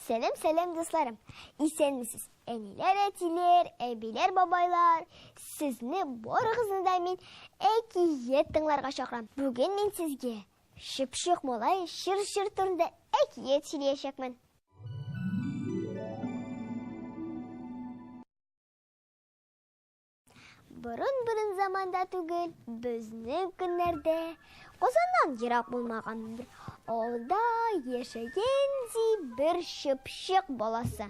Сәлам, сәлам, дусларым. Исәнмесез, әниләр, әтиләр, әбиләр, бабайлар. Сезне барыгызны да мин әкият тыңларга чакырам. Бүген мин сезгә Чыпчык малай чыр-чыр турында әкият сөйләячәкмен. Борын-борын заманда түгел, безнең көннәрдә Казаннан ерак булмаган бер авылда яшәгән ди бер чыпчык баласы.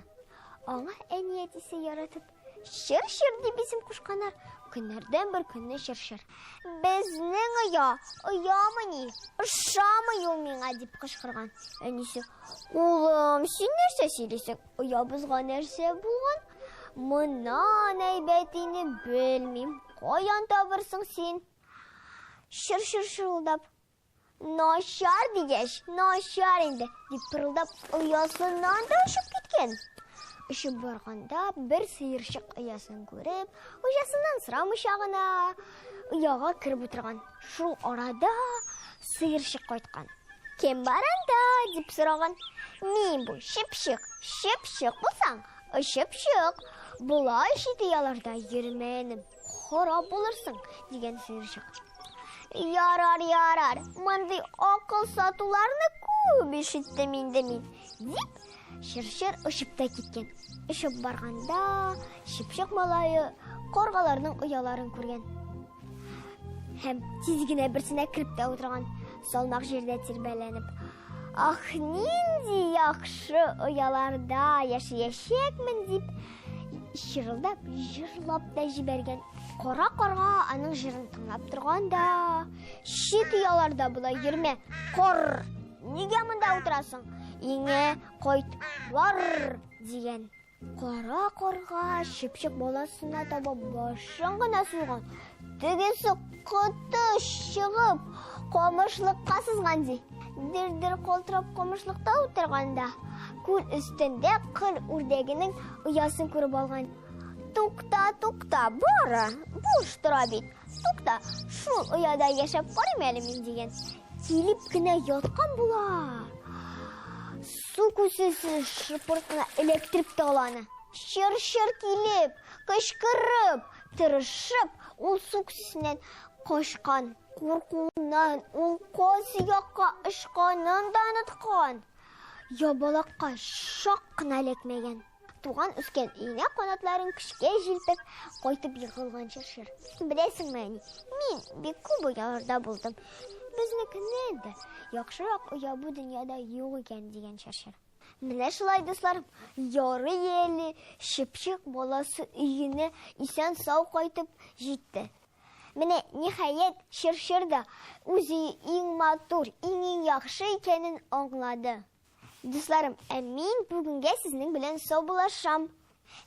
Аңа әни-әтисе яратып Чыр-чыр дип исем кушканнар. Көннәрдән бер көнне чыр-чыр. Безнең оя, оямыни, ошамый ул миңа дип кычкырган. Әнисе, улым, син нәрсә сөйлисең? Оябызга нәрсә булган? Моннан әйбәт ине белмим. Каян табырсың син? Чыр-чыр шырылдап, Начар дигәч, начар инде, дип пырылдап оясыннан да очып киткән. Очып барганда бер сыерчык оясын күреп, хуҗасыннан сорамыйча гына ояга кереп утырган. Шул арада сыерчык кайткан. Кем бар анда? дип сораган. Мин бу чыпчык, чыпчык булсаң, очып чык. Болай чит ояларда йөрмә, энем. Харап булырсың, дигән сыерчык. Ярар, ярар, мондый акыл сатуларны күп ишеттем инде мин, дип, чыр-чыр очып та киткән. Очып барганда, чыпчык малае каргаларның ояларын күргән. Һәм тиз генә берсенә кереп тә утырган, салмак җирдә тирбәләнеп. Ах, нинди яхшы ояларда яшәячәкмен, дип, чырылдап, җырлап та җибәргән. Кара карга аның җырын тыңлап торган да, чит ояларда болай йөрмә, кор, нигә монда утырасың? Иңә кайт, бар, дигән. Кара карга чыпчык баласына таба башын гына суйган. Тегесе коты чыгып, камышлыкка сызган ди. Дер-дер калтырап камышлыкта утырганда, күл өстендә кыр үрдәгенең оясын күреп алган. Тукта, тукта, бары, буш тора бит. Тукта, шул ояда яшәп карыйм әле мин дигән. Килеп кенә яткан була. Су күсесе шыпырт кына эләктереп тә ала аны. Чыр-чыр килеп, кычкырып, тырышып, ул су күсесеннән качкан. Куркуыннан ул кайсы якка очканын да оныткан. Ябалакка чак кына эләкмәгән. Туган үскән өенә канатларын көчкә җилпеп, кайтып егылган чыршыр. Беләсеңме, әни, мин бик күп ояларда булдым. Безнекеннән дә яхшырак оя бу дөньяда юк икән, дигән чыршыр. Менә шулай, дуслар, ярый әле чыпчык баласы өенә исән-сау кайтып җитте. Менә, ниһаять, чыршыр да үз өе иң матур, иң-иң яхшы икәнен аңлады. Дусларым, ә мин бүгенгә сезнең белән саубуллашам.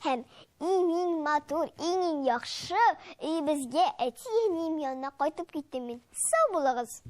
Һәм иң-иң матур, иң-иң яхшы өебезгә әти-әнием янына кайтып киттем мин. Сау булыгыз!